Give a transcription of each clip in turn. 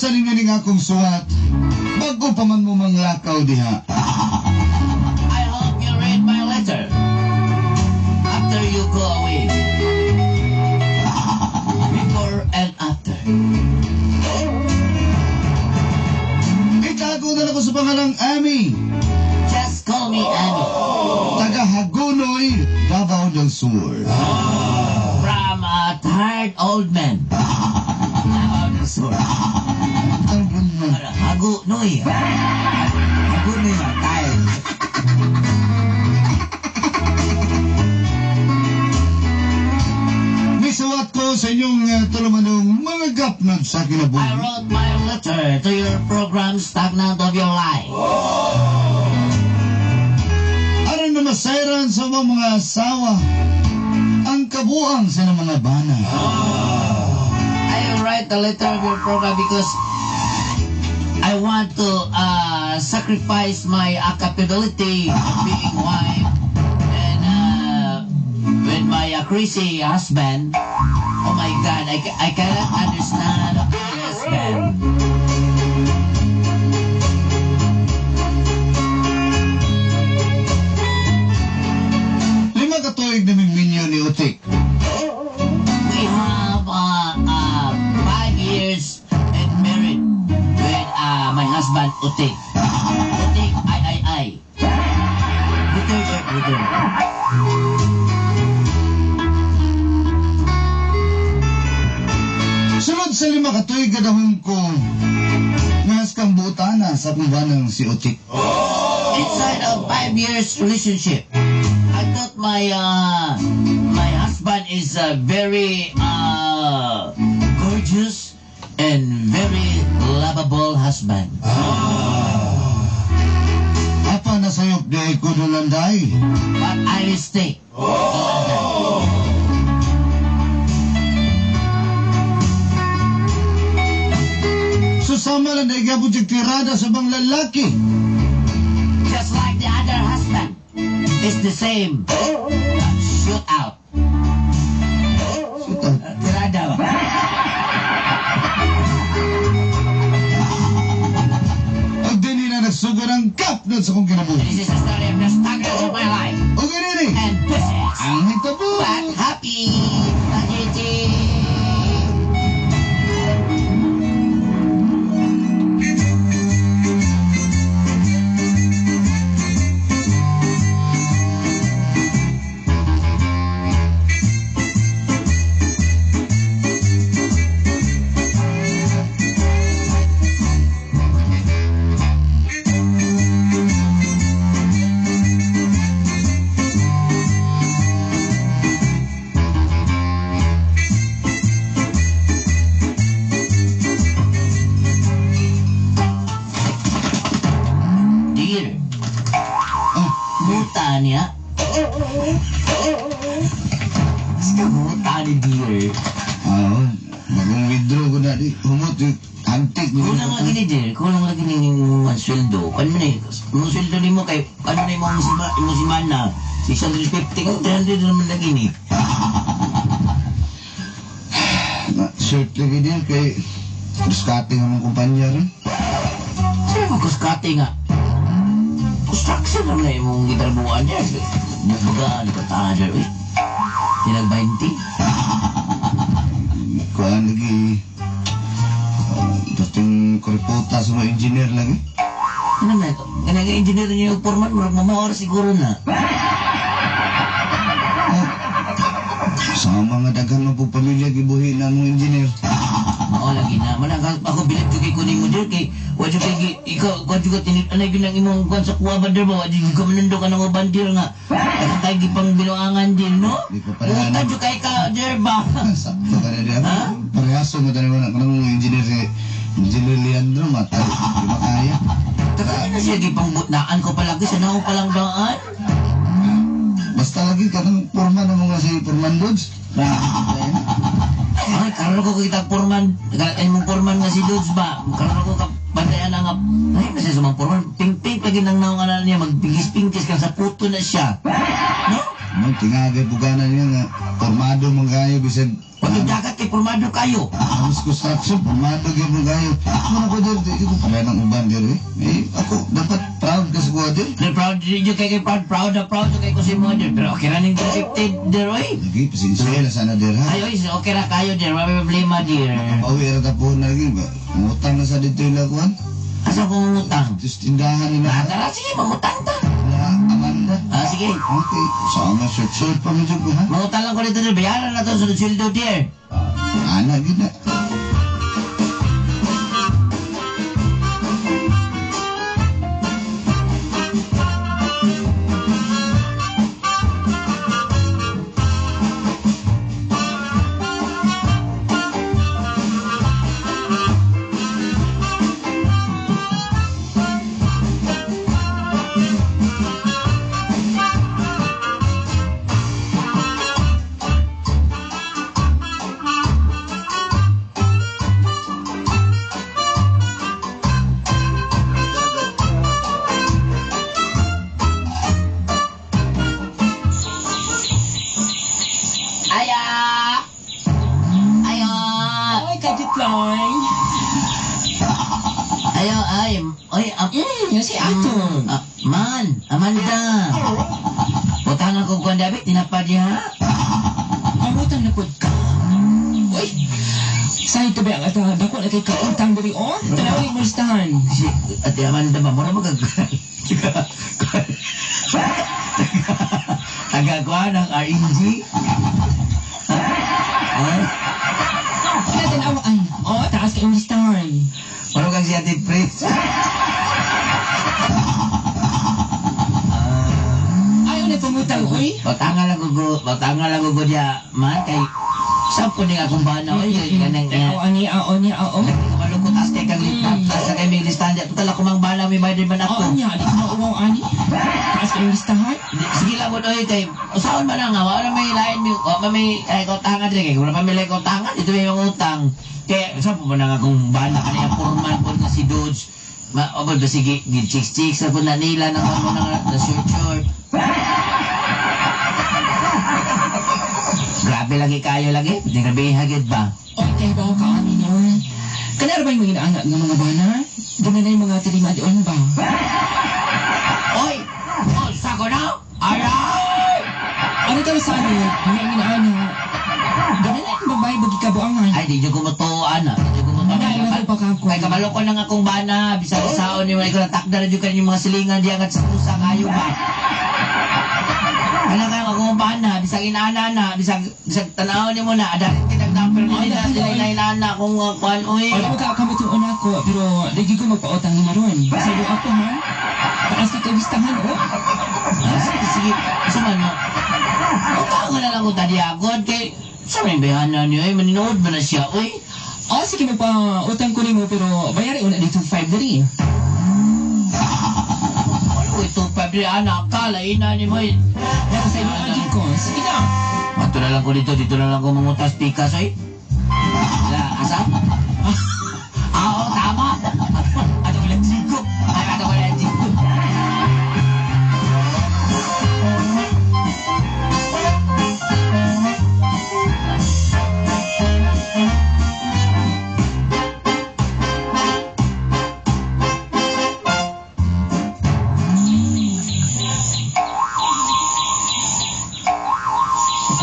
Mabasa ninyo ning akong suwat, bago pa man mo manglakaw diha. I hope you read my letter after you go away. Before and after. Itago na lang ko sa pangalang Amy. Just call me Amy. Taga Hagonoy, Davao del Sur. From a tired old man. Davao del Sur. Hagonoy. Hagonoy man, tired. Misuwat ko sa inyong tulumanong mga gapnod sa kinabuhi. I wrote my letter to your program Stagnant of Your Life. Aron na masayran sa mga asawa ang kabuang sa mga bana. I write the letter of your program because I want to sacrifice my capability of being wife and with my crazy husband. Oh my God, I cannot understand my husband. Lima ka tuig naming minyo ni Utik. We have 5 years and married with my husband Utik. Utik, I. Butter, butter. Sunod sa 5 ka tuig kadahong ko ngas kang butana sa akong si Utik. Inside of 5 years relationship, I thought my my husband is very gorgeous and very lovable husband. Apa na sayop di ko dulanday? But I mistake. Susama lang dahil gabot yung tirada sa bang lalaki. Just like the other husband. It's the same. Shoot out. Shoot out. Tirada ba? Ug dili na nagsugod ang kapnod sa kong kinabuhi. This is the story of the stagnant of my life. Ug ini And this is ang hitabo. But happy. Tragedy. Dear, muta niya. Muta ni dear. Bagong withdraw ko na di. Humot, antik. Kulang lagi ni dear. Kulang lagi ni imong sweldo. Kano ni, imong sweldo nimo kay ano na imong simana? 650 kung 300 naman lagi ni. Short lagi dear kay diskarte nga mong kumpanya ron. Sino mo kuskate nga? Construction naman na imong gitrabuhan niya. Bubagaan ka tahan dyan. Uy, tinag 20. Kuhaan lagi. Dating kuriputa sa mga engineer lagi. Ano na? Kanang engineer niyo yung foreman, murag mamaor siguro na. Sa mga daghan mo po pamilya gibuhi na mong engineer. Mao lagi na. Manang ako bilib ko kay kuning mo dir kay wa jud kay ikaw wa jud ka tinit anay gyud ang imong kuan sa kuwa ba dir ba wa jud ka manundo ka nang uban dir nga. Daghan kay gipang binuangan din no. Di ko pareha Buta jud kay ka dir ba. Sakto ka na dir. Ha? Parehaso mo tayo na kanang engineer si Engineer Leandro matay. Di ba kaya? Taka na siya gipang butnaan ko palagi sa naong palang daan. Basta lagi kanang forman ang mga si Forman Dodge. Ay, karon ko kita forman, ay mong forman nga si Dodge ba? Karon ko ka bantayan na nga. Ay, kasi sa mga forman, ping-ping lagi nang naong anak niya, magpingis-pingis kang sa puto na siya. No? Mo tingagay pugana niya nga formado man kayo bisag Pag dagat kay formado kayo. Halos construction, formado gyud mo kayo. Mo na ko dir, di ko pala ng uban dir eh. Eh, ako dapat proud ka sa kuha dir. Dir proud di kay kay proud proud na proud kay ko si mo dir. Pero okay ra ning 50 dir oy. Lagi pasensya na sana dir ha. Ay oy, okay ra kayo dir, wala may problema dir. Pauwi ra ta po na lagi ba. Ngutang na sa dito ila kuan. Asa ko ngutang? Just tindahan nila. Ah, tara sige, mangutang ta. La Amanda. Ah, sige. Okay. Sama short short pa medyo ko ha. Mangutang lang ko dito dir, bayaran na to sa sweldo dir. Ana gid na. Aya! Ayo! Ay, kaditloy. Ayo, ay. Oy, Yun si Aton. Ah, man, Amanda. Utang ako kuan dabi, tinapa diha. Pangutang na pud ka. Uy, sa ito ba ang ata, dako na kay kautang diri oh. Tanaw ni mo listahan. Si Ate Amanda ba, mura magag... Taga kuan ang RNG. Ay, Wala tanawaan. Oh, taas kay listahan. mura kang si Ate Pris. Ayaw na pangutang, uy. Batanga lang gugo, batanga lang gugo diya, man kay saan po ni akong bana oy kanang Oo, ani, oo, niya, oo. Malukot as kay kag tas kay may listahan diya. Total ako mang bana may bayad man Oo ako. niya, di ko mauwaw, ani. Taas kay listahan. Sige lang ko oy kay usaon man ang wala may lain mi wa may ay kautangan dire kay wala pa may lain kautangan dito may mga utang. Kay sa po man ang akong bana kaniya foreman po nga si Dodge. Ma o ba sige gi chicks chicks sa po na nila nang ano na short short. Grabe lagi kayo lagi. Di grabe hagid ba? Oy, kay ba ka ani no? Kanara ba yung mga inaana nga mga bana? Doon na yung mga tilima doon ba? Oy! Oh, sako na! Aray! Ano daw sa ano? Mga inaana. Doon na yung babae bagi kabuangan. Ay, di ko matuan ah. Di ko matuan. Ay, pa ka ako. Kay kabalo ko nang akong bana, bisag saon ni ko natakda na jud kanyo mga silingan diya nga sa pusa kayo ba. Kana kayo akong bana, bisag inaana na, bisag bisag tan-awon nimo na, adalit kitag damper ni na dili na inaana kung kuan oy. Wala mo kakamutuon ako, pero lagi ko magpautang ni Maron. Sa ako ha? Taas ka kabistahan, oh. Ah, sige, sige, sa man no. Utang na lang ko tadi agod kay sa may bayana niyo ay maninood man na siya oy. Oh, sige magpautang ko nimo pero bayari una dito 5 diri. Ano ito pa di anak ka laina ni mo. Pero sa inyo agad ko. Sige na. Ato na lang ko dito, dito na lang ko mangutas pikas oy. La, asa? Ah, oo, tama. Ato ko lang jigo. Ay, ato ko lang jigo.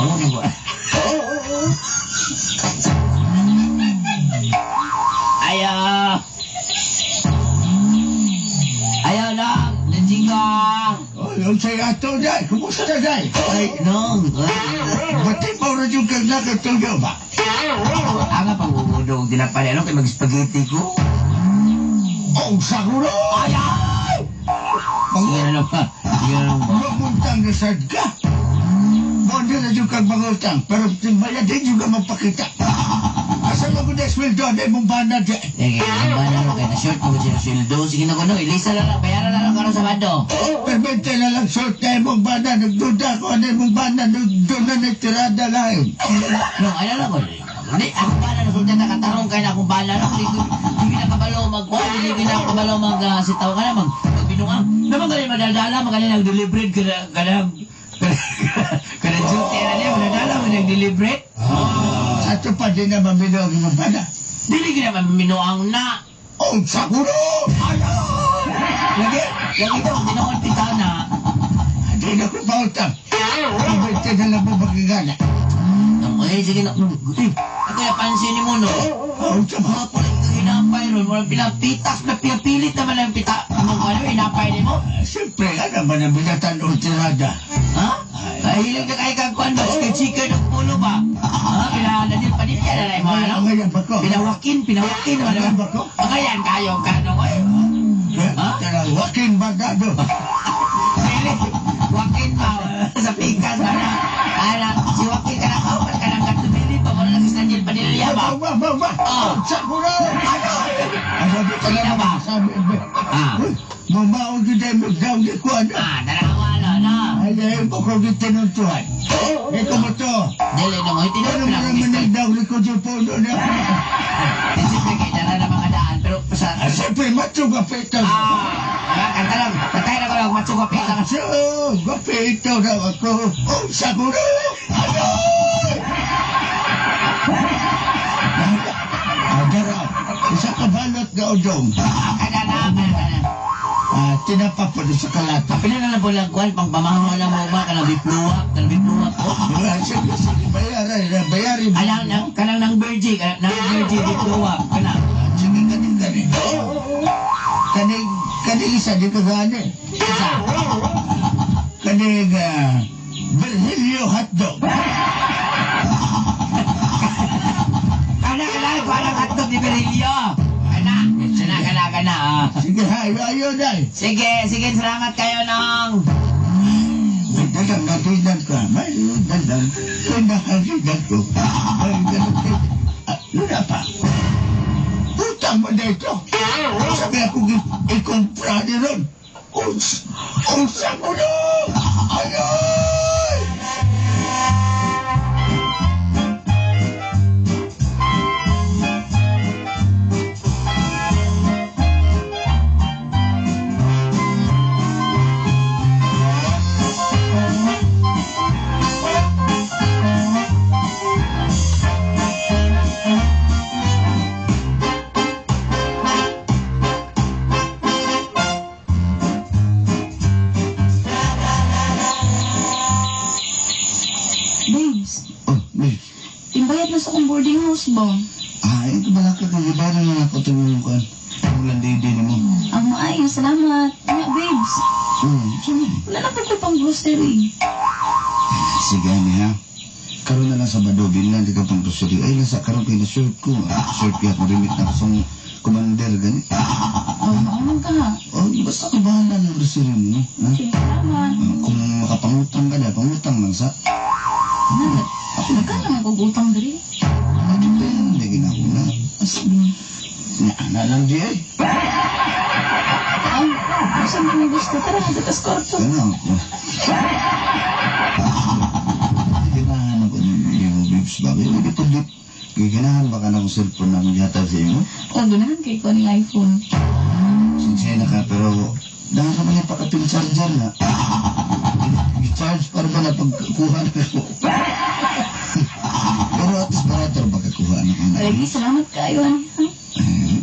Ano ba? Ayaw! Ayaw lang! Nandiga! Oy, unsay ato day? Kumusta day? Ay, nong! Bati pa ra jud kag nakatulog ba? Anga pang uudog tinapali. Ano kay mag-spaghetti ko? Oh, saguro. Ayaw! Sige na naman. Sige na naman. Mangutang na sad ka. Mo na jud kag mangutang, pero timbaya di jud ka magpakita. Asa man ko sweldo day mong bana di. Eh, ang ba na kay na-short mo siya sweldo. Sige na ko no, ilisa na lang, bayaran na lang karon sa bando. Permente na lang short na mong bana, nagduda ko na mong bana, doon na nagtirada lain. No, ano lang ko. Hindi, akong bana, nasulti na katarong kay na akong bana. No, hindi ko hindi na kabalo magkuhan, hindi na kabalo mag sitaw ka na, magbinungang. Naman galing madaldala, magaling nag-deliberate ka na, ka na, Duty na niya, wala na lang, nag-deliberate. Sa ato pa din na maminaw ang mga bana. Dili gina maminuang na. Oh, sakuro! Ano? Lagi, lagi daw, tinuod bitaw na. Hindi na ko pautang. Ibigay na lang mo magigana. Ay, sige na. Uy, ako napansin ni mo, no? Oh, sama. Mga pulit kang hinapay ron. Walang pinapitas na pinapilit naman ang pita. Ano ano, hinapay ni mo? Siyempre, ano man ang binatan o tirada. Ha? Ay, hilig na kayo kang kuwan ba? Chicken chicken ng pulo ba? Ha? Pinalanil pa din yan. Ano, mga ano? Ngayon ba ko? Pinawakin, pinawakin naman. Ngayon ba ko? Ngayon kayo, kano ko eh. Ha? Tara, wakin bagado. Dili, wakin ba? Sa pikas ba na? Ana, si wakin ka na kaupan ka ng katubili pa. Wala lang sa Daniel Padilla ba? Ba, ba, ba, ba. Ah. Sakuro! Ano? Ano ba Sino ba? Sabi, Ah. Uy, mamaon yun ay magdaw ni ko ano. Ah, tanawa na, na. Ay, ay, mo ko gitinuntuhan. Ikaw mo to. Dili na mo, Ano tinuod mo na naman akong ang daw ni ko sa puno na? Eh, siyempre, kay dala na mga daan, pero sa... Ah, siyempre, matsuga pa ito. Ah, kanta lang, kantay na ko lang, matsuga pita ka. Matsuga pa ito daw ako. Oh, sakuro! Ano? Adara, isa ka balot na udong. Ah, kada na, kada na. Ah, tinapa po doon sa kalata. Pila na lang bulang kuwan, pang pamahaw na mo ba, kanang bipluwak, kanang bipluwak ko. Ah, sige, sige, bayaran, bayarin. Alang, nang, kanang nang virgin, kanang nang virgin bipluwak, kanang. Sige, kaning gani. Kaning, kaning isa, di ka gani. Isa. Kaning, Virgilio hotdog. Kana, kana, kanang hotdog ni Berilio. Kana, kana, kana, kana, ah. Sige, ha, ayo, ayo, day. Sige, sige, salamat kayo nong. May dalang natinan ka. May dalang pinahalinan ko. May dalang. Ah, yun na pa. Utang mo na ito. Sabi ako ikumpra ni ron. Uns, unsa mo na! Ayoy! Babes, Oh, babe. timbayad na sa akong boarding house ba? Ah, ito bala ka kay bayaran na ako itong kuan. Ang lady ni mo. Ang maayo, salamat. Nga, babes, Sige. wala na po ko pang grocery. Sige, ani ha. Karon na lang sa Bado, bilhan di ka pang grocery. Ay, nasa karon kay na shirt ko. Ah, shirt kaya ako remit na sa commander, gani. Oh, maunang ka ha. Oh, basta ka bahala ng grocery mo. Ha? Okay, salamat. Ah, kung makapangutang ka na, pangutang lang sa. Nagat, ako nagka naman kog utang diri. Ano ba yan? Hindi ginako na. Sige. Na, na lang di ay. Ay, saan mo gusto? Tara, sa kwarto. Ano ako? Ganahan ako ng iyong babes ba? Kaya dito dip. Ganahan ba ka na akong cellphone na yata sa iyo? Oh, ganahan kay ko ni iPhone. Sinsya na ka, pero dahil ka man yung pakapil charger na. I-charge para ba na pagkuha na ko? Pero at least barato ba kakuha na ko na? Lagi, salamat kayo, ani ha. Eh,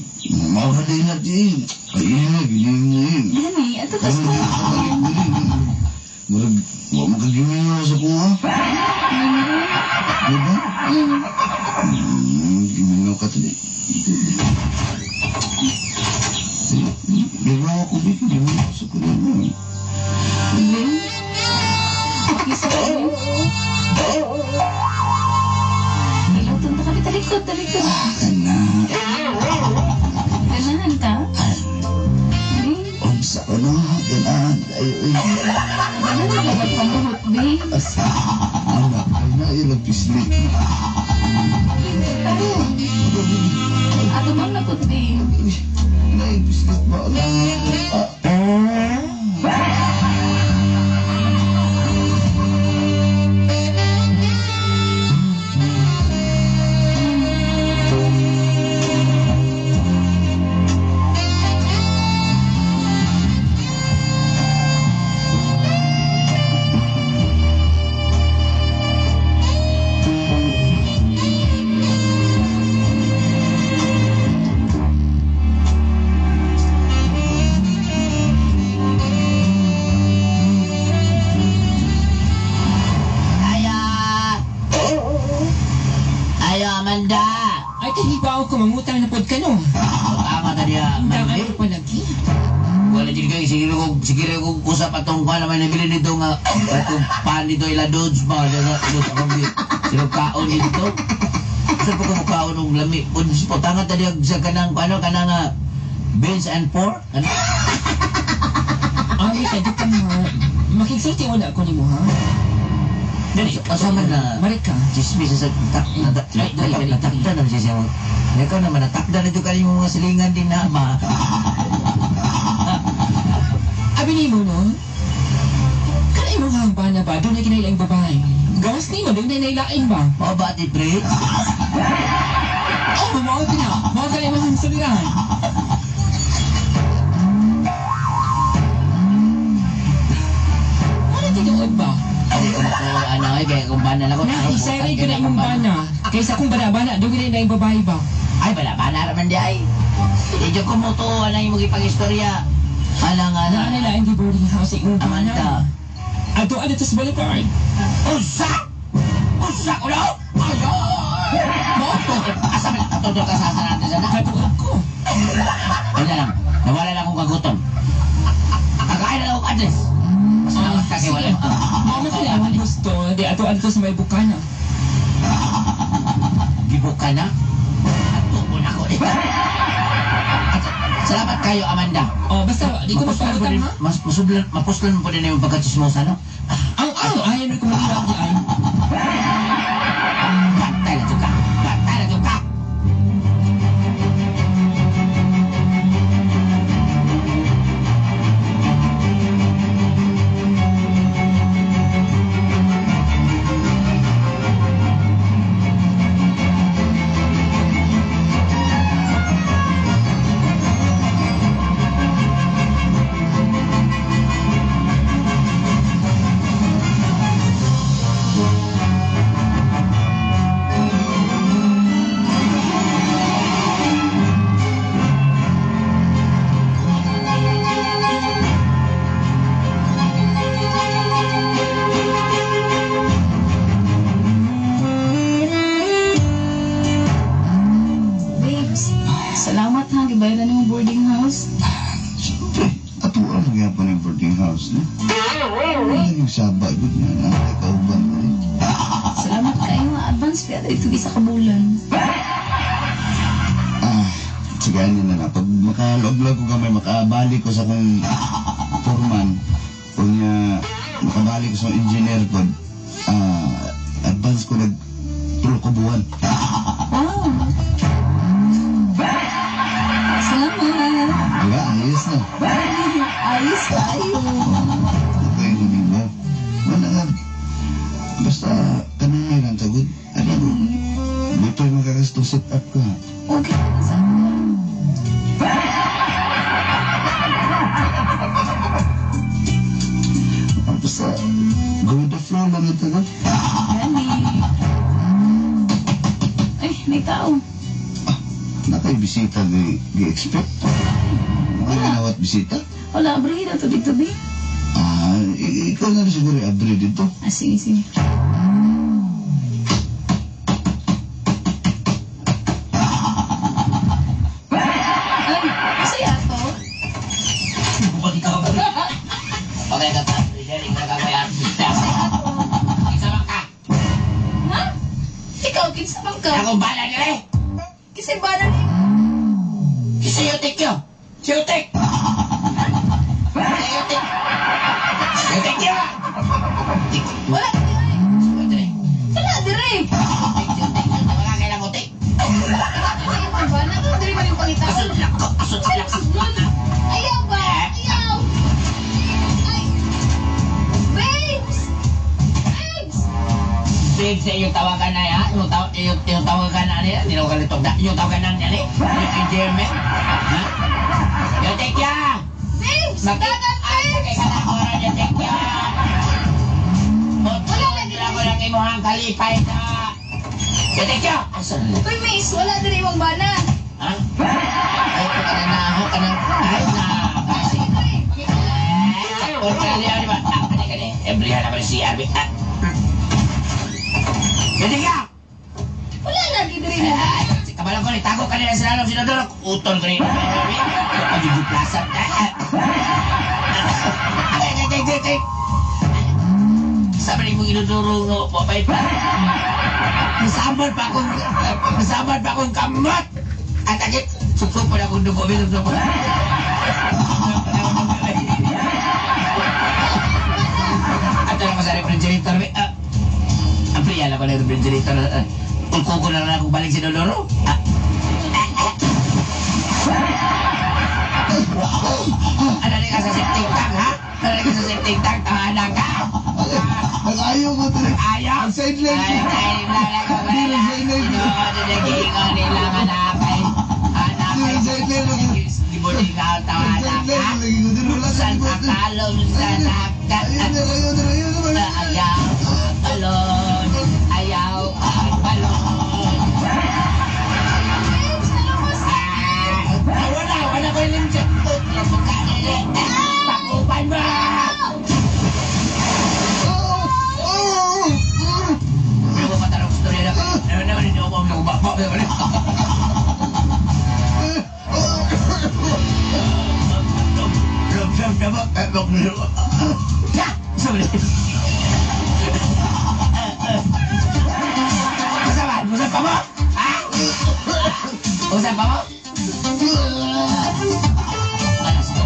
maura din na din. Ay, gini, gini. Gani, ato tas Karon di ka balik diri. Murag, wa mo kagimingaw sa kuha. Di ba? Gimingaw ka tuloy. Di ba ako dito? Gimingaw sa kuha mo. Babes, okay sa kayo. Niluton ta kami, talikod, talikod. Kana, Ganahan ka? Babe, unsa ko na, ganahan kayo eh. ganahan ka ba pambuhot, babes? Anak, ay na ilang pislit. Tara. Ato bang napot, babe? Na pislit ba? Ah. Ay, kahibaw ko, mangutang na pod ka no. Tama ta diya, Ang Mandy. ano pa lagi. Wala dyan kayo, sige ko usap atong kuha naman nabili nito nga atong pan nito ila Dodge ba ila Dodge akong sino kaon dito. Sa pa ko kaon og lami pud po tanga ta diya sa kanang ano kanang beans and pork ano. Ay, kaya ka nga. Makigsulti wala ako nimo ha. Dali, Asa man na Marika. chismis sa tak Ay, dali, dali, dali. natakda naman siya siya. Ikaw naman natakda na jud kanin mga silingan din na ma. Abi nimo no? Kana imong hambana ba? Doon na kinailaing babae. Gawas nimo, doon na inailain ba? Mao ba ti pre? Oh, mao na. Mao ka na imong suliran. Wala tinuod ba? Ay ko ko ano ay kay kung bana na ko. Na, isayray ko na imong bana. Kaysa kung bana-bana, doon kinailaing babae ba? Ay bala bana raman di ay. Di jud ko mo to anay mo gipang-istorya. Ala nga na. Na nila ang boarding house sa imong Amanda. bana. Ato ano to sa boulevard. Unsa? Unsa ko no? Ayoy! Mao to. Asa man ato ka sa natin sana? Katuod ko. Wala lang. Nawala lang akong kagutom. Kakain na lang akong address. Salamat ka kay wala. Mao na kaya ang gusto. Di ato ano to sa may bukana. Gibuka na. Ato mo na ko. Salamat kayo, Amanda. Oh, basta di ko magpautang ha. Mas masublan, mapuslan mo po din yung pagkachismosa, no? Ang ayaw ko maniwag di ay. Patay na ka. Patay na ka. Babes, salamat ha. Gibayaran mo boarding house. Siyempre, ato ang magyapon ng boarding house, no? Wala yung saba, yun na, nakakauban ko rin. Salamat kayo nga. Advance pa dito isa ka bulan. Ah, sige, ano na na. Pag makalog-log ko gamay, makabalik ko sa akong foreman, o niya, makabalik ko sa akong engineer ko, advance ko nag tulo ko buwan. Wow. Salamat. Diba? Ayos na. Ayos kayo. Okay, hindi mo. Wala nga. Basta, kanangay lang tagod. Ano, di pa yung makakastong set up ka. Okay na sa Basta, go with the flow lang ito, no? Gani. Ay, may tao. Nakaibisita gi-expect. Wala ginawat bisita. Wala, abrihin na to dito, be. Ah, ikaw na rin siguro i-abri dito. Ah, sige, sige. Ay, masaya to. Okay, tata. Sharing na kagaya. Masaya to. Kinsa man ka? Ha? Ikaw, kinsa man ka? Akong bala niya eh. Kasi bana ni... Siyutik yo. Siyutik. Siyutik. Siyutik yo. Wala, dire. Wala, dire. Wala kailang utik. Ay, imong bana ka, dire man yung pangitaon. Asod lang ko. Asod lang ko. Ayaw ba? Ayaw! Ay! Babes! Babes! Babes, sa iyong tawagan na ya. Yung tawagan na niya. Hindi na ko kalitog na. Yung tawagan na niya ni. Yung endearment. Ha? Siyutik ya. Babes! Bakit? Dagan, Ay, babes! sakay ka na oras siyutik ya. Wala lagi Wala ko lang imuhang kalipay na. Siyutik ya. Asan na? Uy, miss, wala dire imong bana. Ha? Ay, ka na na ako. Kanang, ay, na. Sige, dire. Order niya, di ba? Ah, kani, kani. Ebrihan naman si CRB. Ah. Siyutik ya. Wala lagi dire mo. Ay, Kabalo ko ni tago kanila sila ng sinodoro. Uton ko ni. Pagjujuplasan. Ay, ay, ay, ay, ay. Sabi ni mong inodoro nga mabait pa. Masamad pa akong kamot. At agit, suksupan akong dugo. Suksupan. At ano ko sa refrigerator. Ang priya lang ko na refrigerator. Ulkuko na lang akong balik si Doloro. Ano rin ka sa septic tank, ha? Ano rin ka sa septic tank? Tahanan ka! Nag-ayaw ko to. Ayaw! Ang sideline. Ay, sideline ako. Hindi, sideline. Ginoo, nila ka na kay. Anak Hindi, sideline. Gibulingaw tahanan ka. Sideline. Sa takalong sa takat. Ayaw balon. Ayaw balon. Wala, wala ko yung limit. Pakupan mo! Pero mo patanong storya na. Ano naman hindi ako mamlubaba. Usapan, usap pa mo? Ha? Usap pa mo? Alas ko.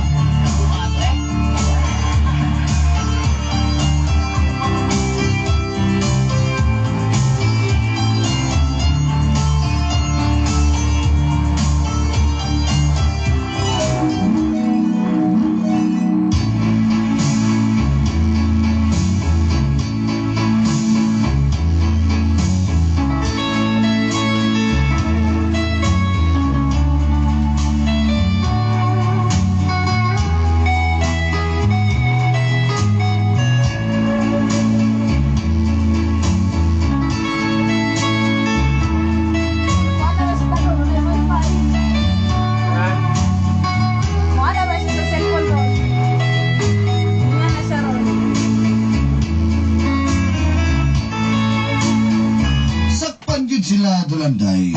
Sakpan gyud sila Dulanday.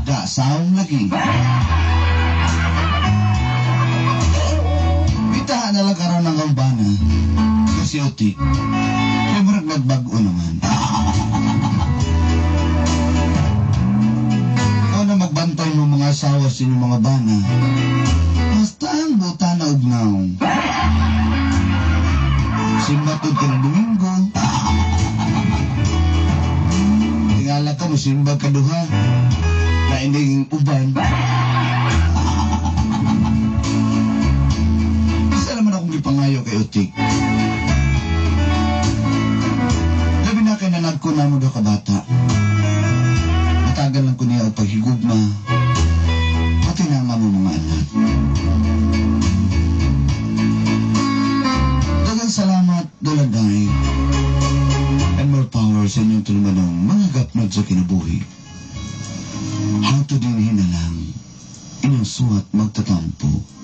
Da saong lagi. Bitaha na lang karon ang kampana. Kasi utik. Kaya murag nagbag-o naman. Ikaw na magbantay mo mga asawa sa inyong mga bana. Basta ang buta na ugnaw. Simba tud ka ng Domingo. Tingala ka mo, simba ka duha. Na ining uban. Isa naman akong gipangayo kay Utik. Labi na kay nanag ko na mo daw kabata. Matagal lang ko niya og paghigugma. Pati na nga mo mga anak. Daghang salamat, Dulanday. And more power sa inyong tulumanong mga gapnod sa kinabuhi. Hangtod din hinalang, inyong suwat magtatampo.